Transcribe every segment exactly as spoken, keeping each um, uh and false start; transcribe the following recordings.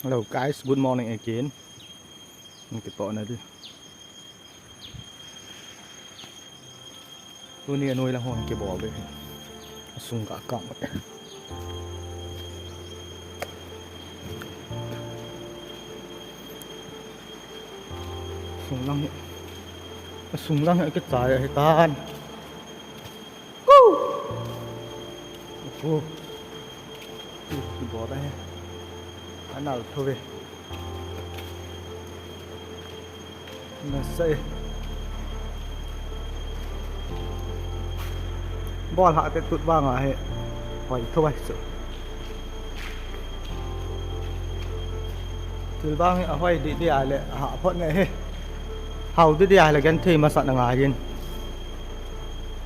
Hello guys, good morning again. Nung kito na di. Tuni anoi lang hon kibol di. Asung ka kang. Asung lang hi. Asung lang hi kichai ahi tan. Woo! Oho. Ih, kibol ahi. Anal tho ve. Nasa e. Bol ha te tut vang ahi. Hoi tho vai chu. Thil vang hi ahoi di di a le, aha phot nge hi. Hao di di a le genthei masat na ngai in.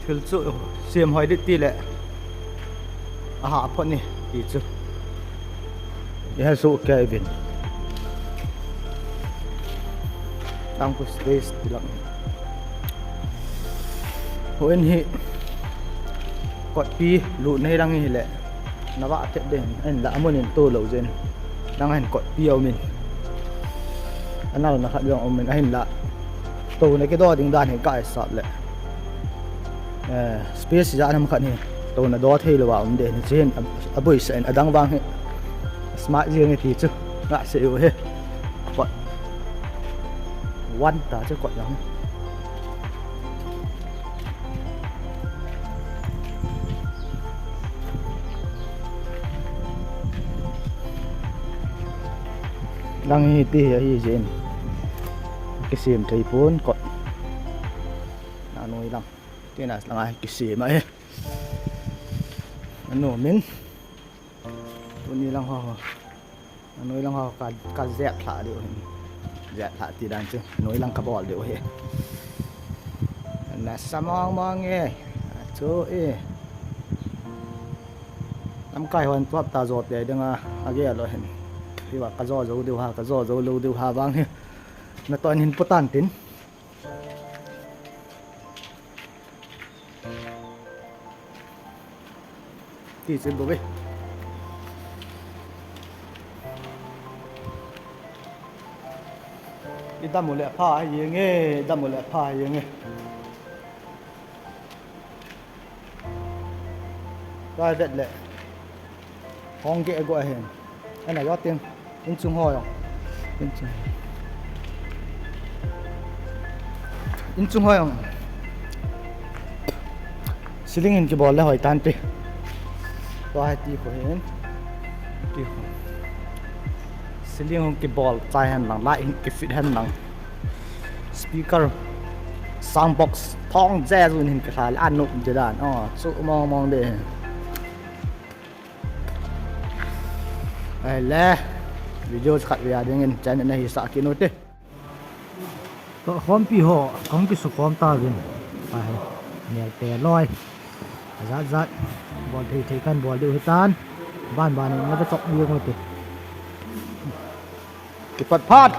Thil chu sem hoi di ti le. Aha phot ni ti chu. Iha su ke vin. Tang ku space ti lang. Hoi hi. Kotpi lu nei lang hi le. Na va thep den, ahin la amun in to lo jen. Dang ahin kotpi a um in. Anal na khat jong um in, ahin la. To na kido ding dan hi ka sap le. Eh, space ja nam khat hi. To na do thei lo a um den, chen a, aboi sa in adang vang hi. Smart jeng ti chu. Nga se u hi. Kot. One ta chu kot jong hi. Dang hi ti hi ahi jin. Kisem thei pon kot. Na noi lang. Ti na lang ai kisem ai. Anu min. Tuni lang ho. Anoi lang ho ka, ka jep lha diu hin. Jep lha ti dan chu. Anoi lang ka bol diu hi. Nasa mong mong e. Achu e. Lamkai hon tuap ta jo te ding a, agel lou hin. Hiva ka jo jo diu ha, ka jo jo lou diu ha vang hi. Na ton hin putan tin. Ti chen bou ve. I dam u le pha hi nge, dam u le pha hi nge. Private le. Hong ke go ahen. Ana yo ting. Inchung ho jong. Inchung. Inchung ho jong. Ceiling in kibol le hoi tan ti. Tua hai ti ko hin. Ti ko. Ceiling hung kibol chai hen lang, light hin kifit hen lang. Speaker, sound box, thong jazz un hin kihal, anu de dan. Oh, chu mong mong de. Ai le, video khat ve a ding in channel na hi sa kinu te. To khompi ho, kong kisu khom ta vin. Ai, nel te loi. Jat jat, bol thei thei kan bol diu hitan. Ban ban in na chok diu te. Kipat pat.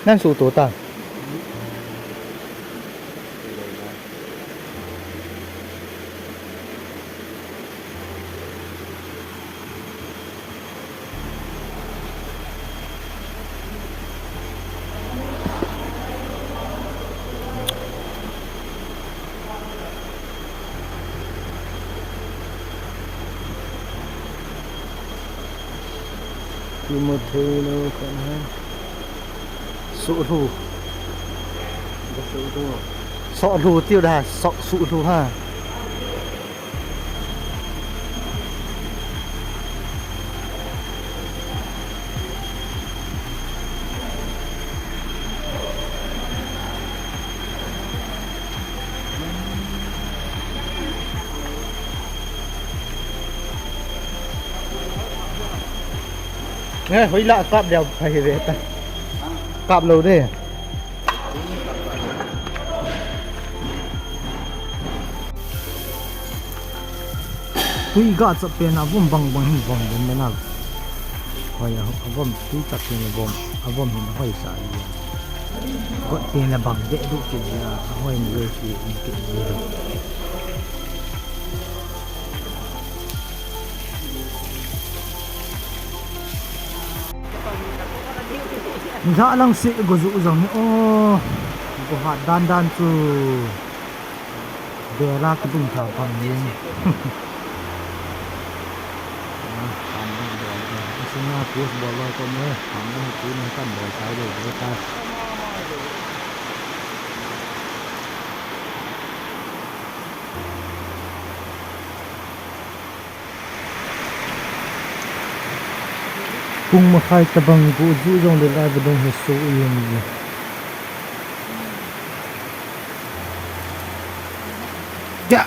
Nan su to ta. Kimu thei lou khat hai. Suhlu. Suhlu. Suhlu tiu da, su-, suhlu ha. He, hoilah kap leu phai ve ta. Kap lou de. Tui ga chap pen a vom bang bang hin vom bang mena. Hoi a, a vom tui chap pen a vom, a vom hin hoi sa a. Got pen a bang de du ki a, a hoi ni ki in ki. Jalang se go ju jong ni o. Go hat dan dan chu. Bela kibung tha bang ni. Kam bang bol. Singa post bol lo ko mo. Kam bang tu ni kam bol sai de ta. Pung makhai tabang gu ju jong le lai vadung hi su yin. Kya?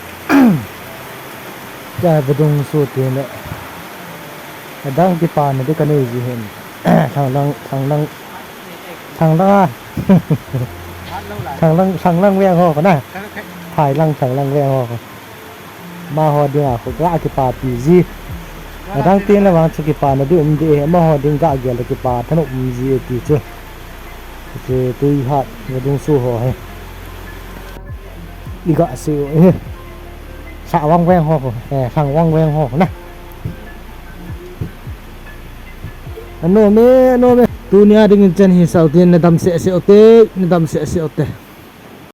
Kya vadung su tin le. Adang kipa na de ka nei ji hin. Thang lang, thang lang, thang lang a. Thang lang, thang lang veng ho ko na. Thai lang, thang lang veng ho ko. Amaho dinga khu ga kipapi ji. Adang tin le vang chu kipana di um di e, amaho ding ga gel le kipa than um ji e ti chu. Chu tui hat vadung su ho he. I ga se u he. Sa vang veng ho ko. Eh, sang vang veng ho na. Ano me, ano me. Tunia dingin chen hi sau tin na dam se se u te, na dam se se u te.